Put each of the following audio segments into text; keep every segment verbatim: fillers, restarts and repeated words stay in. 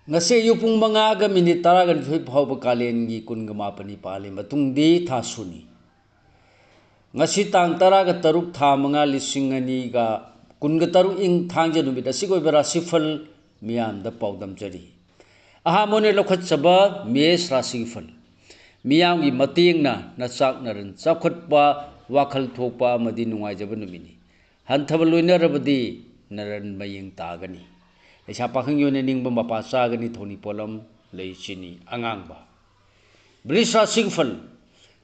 ꯉꯁꯤ ꯑꯌꯨꯛ ꯄꯨꯡ ꯃꯉꯥꯒ ꯃꯤꯅꯤꯠ ꯇꯔꯥꯒ ꯅꯤꯊꯣꯏ ꯐꯥꯎꯕ ꯀꯥꯂꯦꯟꯒꯤ ꯀꯨꯟꯒ ꯃꯥꯄꯟꯅꯤ ꯄꯥꯜꯂꯤ꯫ ꯃꯇꯨꯡꯗꯤ ꯊꯥꯁꯨꯅꯤ꯫ ꯉꯁꯤ ꯇꯥꯡ ꯇꯔꯥꯒ ꯇꯔꯨꯛ, ꯊꯥ ꯃꯉꯥ, ꯂꯤꯁꯤꯡ ꯑꯅꯤꯒ ꯀꯨꯟꯒ ꯇꯔꯨꯛ, ꯏꯪ ꯊꯥꯡꯖ ꯅꯨꯃꯤꯠ ꯑꯁꯤꯒꯤ ꯑꯣꯏꯕ ꯔꯥꯁꯤꯐꯜ ꯃꯤꯌꯥꯝꯗ ꯄꯥꯎꯗꯝꯖꯔꯤ꯫ ꯑꯍꯥꯟꯕ ꯑꯣꯏꯅ ꯂꯧꯈꯠꯆꯕ ꯃꯦꯁ ꯔꯥꯁꯤꯒꯤ ꯐꯜ꯫ ꯃꯤꯌꯥꯝꯒꯤ ꯃꯇꯦꯡꯅ ꯅꯆꯥꯛ ꯅꯔꯟ ꯆꯥꯎꯈꯠꯄ, ꯋꯥꯈꯜ ꯊꯣꯛꯄ ꯑꯃꯗꯤ ꯅꯨꯡꯉꯥꯏꯖꯕ ꯅꯨꯃꯤꯠꯅꯤ꯫ ꯍꯟꯊꯕ ꯂꯣꯏꯅꯔꯕꯗꯤ ꯅꯔꯟ ꯃꯌꯦꯡ ꯇꯥꯒꯅꯤ꯫ ꯂꯩꯁꯥ ꯄꯥꯈꯪꯒꯤ ꯑꯣꯏꯅ ꯅꯤꯡꯕ ꯃꯄꯥ ꯆꯥꯒꯅꯤ꯫ ꯊꯧꯅꯤ ꯄꯣꯠꯂꯝ ꯂꯩ ꯆꯤꯅꯤ ꯑꯉꯥꯡꯕ꯫ ꯕ꯭ꯔꯤꯁ ꯔꯥꯁꯤꯒꯤ ꯐꯜ꯫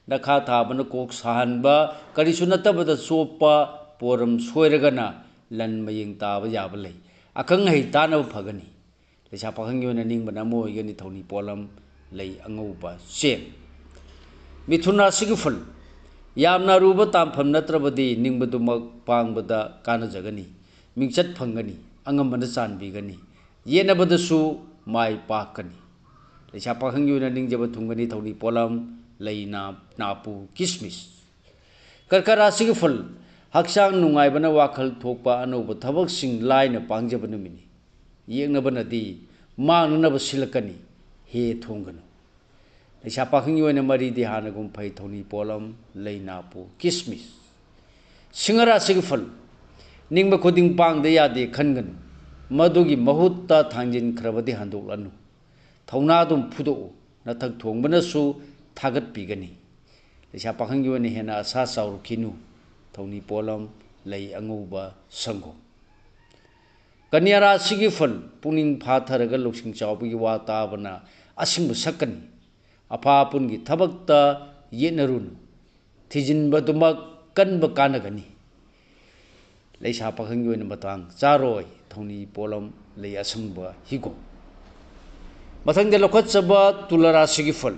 ꯅꯈꯥ ꯊꯥꯕꯅ ꯀꯣꯛ ꯁꯥꯍꯟꯕ, ꯀꯔꯤꯁꯨ ꯅꯠꯇꯕꯗ ꯆꯣꯞꯄ, ꯄꯣꯔꯝ ꯁꯣꯏꯔꯒꯅ ꯂꯟ ꯃꯌꯦꯡ ꯇꯥꯕ ꯌꯥꯕ ꯂꯩ꯫ ꯑꯈꯪ ꯑꯍꯩ ꯇꯥꯟꯅꯕ ꯐꯒꯅꯤ꯫ ꯂꯩꯁꯥ ꯄꯥꯈꯪꯒꯤ ꯑꯣꯏꯅ ꯅꯤꯡꯕꯅ ꯑꯃ ꯑꯣꯏꯒꯅꯤ꯫ ꯊꯧꯅꯤ ꯄꯣꯠꯂꯝ ꯂꯩ ꯑꯉꯧꯕ ꯆꯦꯡ꯫ ꯃꯤꯊꯨꯟ ꯔꯥꯁꯤꯒꯤ ꯐꯜ꯫ ꯌꯥꯝꯅ ꯑꯔꯨꯕ ꯇꯥꯟꯐꯝ ꯅꯠꯇ꯭ꯔꯕꯗꯤ ꯅꯤꯡꯕꯗꯨꯃꯛ ꯄꯥꯡꯕꯗ ꯀꯥꯟꯅꯖꯒꯅꯤ꯫ ꯃꯤꯡꯆꯠ ꯐꯪꯒꯅꯤ꯫ ꯑꯉꯝꯕꯅ ꯆꯥꯟꯕꯤꯒꯅꯤ꯫ ꯌꯦꯠꯅꯕꯗꯁꯨ ꯃꯥꯏ ꯄꯥꯛꯀꯅꯤ꯫ ꯂꯩꯁꯥ ꯄꯥꯈꯪꯒꯤ ꯑꯣꯏꯅ ꯅꯤꯡꯖꯕ ꯊꯨꯡꯒꯅꯤ꯫ ꯊꯧꯅꯤ ꯄꯣꯠꯂꯝ ꯂꯩ ꯅꯥ-, ꯅꯥꯄꯨ ꯀꯤꯁꯃꯤꯁ꯫ ꯀꯔꯀꯠ ꯔꯥꯁꯤꯒꯤ ꯐꯜ꯫ ꯍꯛꯆꯥꯡ ꯅꯨꯡꯉꯥꯏꯕꯅ ꯋꯥꯈꯜ ꯊꯣꯛꯄ, ꯑꯅꯧꯕ ꯊꯕꯛꯁꯤꯡ ꯂꯥꯏꯅ ꯄꯥꯡꯖꯕ ꯅꯨꯃꯤꯠꯅꯤ꯫ ꯌꯦꯛꯅꯕꯅꯗꯤ ꯃꯥꯡꯅꯅꯕ ꯁꯤꯜꯂꯛꯀꯅꯤ꯫ ꯍꯦ ꯊꯣꯡꯒꯅꯨ꯫ ꯂꯩꯁꯥ ꯄꯥꯈꯪꯒꯤ ꯑꯣꯏꯅ ꯃꯔꯤꯗꯤ ꯍꯥꯟꯅꯒꯨꯝ ꯐꯩ꯫ ꯊꯧꯅꯤ ꯄꯣꯠꯂꯝ ꯂꯩ ꯅꯥꯄꯨ ꯀꯤꯁꯃꯤꯁ꯫ ꯁꯤꯡꯍ ꯔꯥꯁꯤꯒꯤ ꯐꯜ꯫ ꯅꯤꯡꯕ ꯈꯨꯗꯤꯡ ꯄꯥꯡꯗ ꯌꯥꯗꯦ ꯈꯟꯒꯅꯨ꯫ ꯃꯗꯨꯒꯤ ꯃꯍꯨꯠꯇ ꯊꯥꯡꯖꯤꯟꯈ꯭ꯔꯕꯗꯤ ꯍꯟꯗꯣꯛꯂꯅꯨ꯫ ꯊꯧꯅꯥ ꯑꯗꯨꯝ ꯐꯨꯗꯣꯛꯎ꯫ ꯅꯊꯛ ꯊꯣꯡꯕꯅꯁꯨ ꯊꯥꯒꯠꯄꯤꯒꯅꯤ꯫ ꯂꯩꯁꯥ ꯄꯥꯈꯪꯒꯤ ꯑꯣꯏꯅ ꯍꯦꯟꯅ ꯑꯁꯥ ꯆꯥꯎꯔꯛꯈꯤꯅꯨ꯫ ꯊꯧꯅꯤ ꯄꯣꯠꯂꯝ ꯂꯩ ꯑꯉꯧꯕ ꯁꯪꯒꯣꯝ꯫ ꯀꯟꯌꯥ ꯔꯥꯁꯤꯒꯤ ꯐꯜ꯫ ꯄꯨꯛꯅꯤꯡ ꯐꯥꯊꯔꯒ ꯂꯧꯁꯤꯡ ꯆꯥꯎꯕꯒꯤ ꯋꯥ ꯇꯥꯕꯅ ꯑꯁꯤꯡꯕ ꯁꯛꯀꯅꯤ꯫ ꯑꯐꯥ ꯑꯄꯨꯟꯒꯤ ꯊꯕꯛꯇ ꯌꯦꯠꯅꯔꯨꯅꯨ꯫ ꯊꯤꯖꯤꯟꯕꯗꯨꯃꯛ ꯀꯟꯕ ꯀꯥꯟꯅꯒꯅꯤ꯫ ꯂꯩꯁꯥ ꯄꯥꯈꯪꯒꯤ ꯑꯣꯏꯅ ꯃꯇꯥꯡ ꯆꯥꯔꯣꯏ꯫ ꯊꯧꯅꯤ ꯄꯣꯠꯂꯝ ꯂꯩ ꯑꯁꯪꯕ ꯍꯤꯒꯣꯛ꯫ ꯃꯊꯪꯗ ꯂꯧꯈꯠꯆꯕ ꯇꯨꯂꯥ ꯔꯥꯁꯤꯒꯤ ꯐꯜ꯫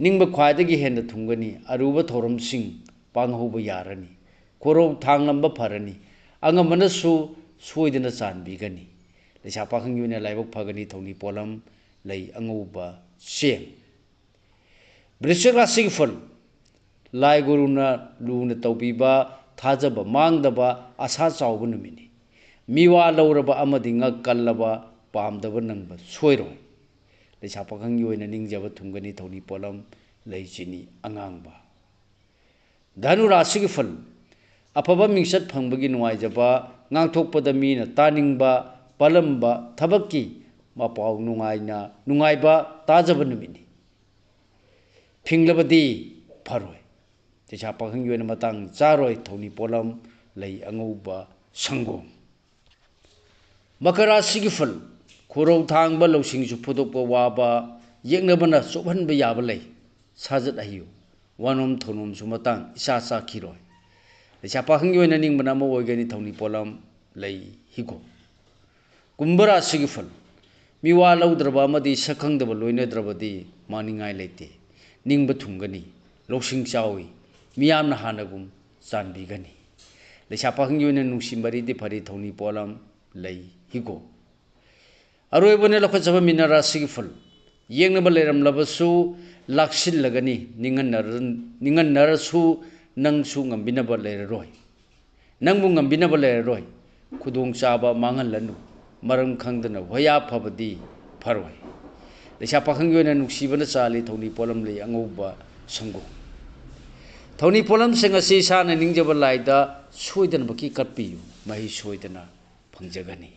ꯅꯤꯡꯕ ꯈ꯭ꯋꯥꯏꯗꯒꯤ ꯍꯦꯟꯅ ꯊꯨꯡꯒꯅꯤ꯫ ꯑꯔꯨꯕ ꯊꯧꯔꯝꯁꯤꯡ ꯄꯥꯡꯍꯧꯕ ꯌꯥꯔꯅꯤ꯫ ꯈꯣꯔꯧ ꯊꯥꯡꯂꯝꯕ ꯐꯔꯅꯤ꯫ ꯑꯉꯝꯕꯅꯁꯨ ꯁꯣꯏꯗꯅ ꯆꯥꯟꯕꯤꯒꯅꯤ꯫ ꯂꯩꯁꯥ ꯄꯥꯈꯪꯒꯤ ꯑꯣꯏꯅ ꯂꯥꯏꯕꯛ ꯐꯒꯅꯤ꯫ ꯊꯧꯅꯤ ꯄꯣꯠꯂꯝ ꯂꯩ ꯑꯉꯧꯕ ꯆꯦꯡ꯫ ꯕ꯭ꯔꯤꯁꯤꯛ ꯔꯥꯁꯤꯒꯤ ꯐꯜ꯫ ꯂꯥꯏ ꯒꯨꯔꯨꯅ ꯂꯨꯅ ꯇꯧꯕꯤꯕ, ꯊꯥꯖꯕ ꯃꯥꯡꯗꯕ, ꯑꯁꯥ ꯆꯥꯎꯕ ꯅꯨꯃꯤꯠꯅꯤ꯫ ꯃꯤꯋꯥ ꯂꯧꯔꯕ ꯑꯃꯗꯤ ꯉꯛ ꯀꯜꯂꯕ ꯄꯥꯝꯗꯕ ꯅꯪꯕ ꯁꯣꯏꯔꯣꯏ꯫ ꯂꯩꯁꯥ ꯄꯥꯈꯪꯒꯤ ꯑꯣꯏꯅ ꯅꯤꯡꯖꯕ ꯊꯨꯡꯒꯅꯤ꯫ ꯊꯧꯅꯤ ꯄꯣꯠꯂꯝ ꯂꯩ ꯆꯤꯅꯤ ꯑꯉꯥꯡꯕ꯫ ꯙꯅꯨ ꯔꯥꯁꯤꯒꯤ ꯐꯜ: ꯑꯐꯕ ꯃꯤꯡꯆꯠ ꯐꯪꯕꯒꯤ ꯅꯨꯡꯉꯥꯏꯖꯕ, ꯉꯥꯡꯊꯣꯛꯄꯗ ꯃꯤꯅ ꯇꯥꯅꯤꯡꯕ, ꯄꯥꯜꯂꯝꯕ ꯊꯕꯛꯀꯤ ꯃꯄꯥꯎ ꯅꯨꯡꯉꯥꯏꯅ, ꯅꯨꯡꯉꯥꯏꯕ ꯇꯥꯖꯕ ꯅꯨꯃꯤꯠꯅꯤ꯫ ꯐꯤꯡꯂꯕꯗꯤ ꯐꯔꯣꯏ꯫ ꯂꯩꯁꯥ ꯄꯥꯈꯪꯒꯤ ꯑꯣꯏꯅ ꯃꯇꯥꯡ ꯆꯥꯔꯣꯏ꯫ ꯊꯧꯅꯤ ꯄꯣꯠꯂꯝ ꯂꯩ ꯑꯉꯧꯕ ꯁꯪꯒꯣꯝ꯫ ꯃꯀꯔ ꯔꯥꯁꯤꯒꯤ ꯐꯜ: ꯈꯨꯔꯧ ꯊꯥꯡꯕ, ꯂꯧꯁꯤꯡꯁꯨ ꯐꯨꯗꯣꯛꯄ ꯋꯥꯕ, ꯌꯦꯛꯅꯕꯅ ꯆꯣꯞꯍꯟꯕ ꯌꯥꯕ ꯂꯩ꯫ ꯁꯥꯖꯠ ꯍꯩꯌꯨ꯫ ꯋꯥꯅꯣꯝ ꯊꯧꯅꯣꯝꯁꯨ ꯃꯇꯥꯡ ꯏꯆꯥ ꯆꯥꯈꯤꯔꯣꯏ꯫ ꯂꯩꯁꯥ ꯄꯥꯈꯪꯒꯤ ꯑꯣꯏꯅ ꯅꯤꯡꯕꯅ ꯑꯃ ꯑꯣꯏꯒꯅꯤ꯫ ꯊꯧꯅꯤ ꯄꯣꯠꯂꯝ ꯂꯩ ꯍꯤꯒꯣꯛ꯫ ꯀꯨꯝꯚ ꯔꯥꯁꯤꯒꯤ ꯐꯜ: ꯃꯤꯋꯥ ꯂꯧꯗ꯭ꯔꯕ ꯑꯃꯗꯤ ꯁꯛ ꯈꯪꯗꯕ ꯂꯣꯏꯅꯗ꯭ꯔꯕꯗꯤ ꯃꯥꯡꯅꯤꯡꯉꯥꯏ ꯂꯩꯇꯦ꯫ ꯅꯤꯡꯕ ꯊꯨꯡꯒꯅꯤ꯫ ꯂꯧꯁꯤꯡ ꯆꯥꯎꯏ꯫ ꯃꯤꯌꯥꯝꯅ ꯍꯥꯟꯅꯒꯨꯝ ꯆꯥꯟꯕꯤꯒꯅꯤ꯫ ꯂꯩꯁꯥ ꯄꯥꯈꯪꯒꯤ ꯑꯣꯏꯅ ꯅꯨꯡꯁꯤ ꯃꯔꯤꯗꯤ ꯐꯔꯤ꯫ ꯊꯧꯅꯤ ꯄꯣꯠꯂꯝ ꯂꯩ ꯍꯤꯒꯣꯛ꯫ ꯑꯔꯣꯏꯕꯅ ꯂꯧꯈꯠꯆꯕ ꯃꯤꯅ ꯔꯥꯁꯤꯒꯤ ꯐꯜ: ꯌꯦꯡꯅꯕ ꯂꯩꯔꯝꯂꯕꯁꯨ ꯂꯥꯛꯁꯤꯜꯂꯒꯅꯤ꯫ ꯅꯤꯡꯍꯟꯅꯔ-, ꯅꯤꯡꯍꯟꯅꯔꯁꯨ ꯅꯪꯁꯨ ꯉꯝꯕꯤꯅꯕ ꯂꯩꯔꯔꯣꯏ꯫ ꯅꯪꯕꯨ ꯉꯝꯕꯤꯅꯕ ꯂꯩꯔꯔꯣꯏ꯫ ꯈꯨꯗꯣꯡꯆꯥꯕ ꯃꯥꯡꯍꯜꯂꯅꯨ꯫ ꯃꯔꯝ ꯈꯪꯗꯅ ꯍꯣꯌꯥ ꯐꯕꯗꯤ ꯐꯔꯣꯏ꯫ ꯂꯩꯁꯥ ꯄꯥꯈꯪꯒꯤ ꯑꯣꯏꯅ ꯅꯨꯡꯁꯤꯕꯅ ꯆꯥꯜꯂꯤ꯫ ꯊꯧꯅꯤ ꯄꯣꯠꯂꯝ ꯂꯩ ꯑꯉꯧꯕ ꯁꯪꯒꯣꯝ꯫ ꯊꯧꯅꯤ ꯄꯣꯠꯂꯝꯁꯤꯡ ꯑꯁꯤ ꯏꯁꯥꯅ ꯅꯤꯡꯖꯕ ꯂꯥꯏꯗ ꯁꯣꯏꯗꯅꯃꯛꯀꯤ ꯀꯠꯄꯤꯌꯨ꯫ ꯃꯍꯩ ꯁꯣꯏꯗꯅ ꯐꯪꯖꯒꯅꯤ꯫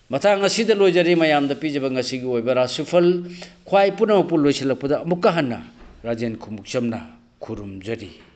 ꯃꯇꯥꯡ ꯑꯁꯤꯗ ꯂꯣꯏꯖꯔꯦ ꯃꯌꯥꯝꯗ ꯄꯤꯖꯕ ꯉꯁꯤꯒꯤ ꯑꯣꯏꯕ ꯔꯥꯁꯤꯐꯜ꯫ ꯈ꯭ꯋꯥꯏ ꯄꯨꯝꯅꯃꯛꯄꯨ ꯂꯣꯏꯁꯤꯜꯂꯛꯄꯗ ꯑꯃꯨꯛꯀ ꯍꯟꯅ ꯔꯥꯖꯦꯟ ꯈꯨꯃꯨꯛꯆꯝꯅ ꯈꯨꯔꯨꯝꯖꯔꯤ꯫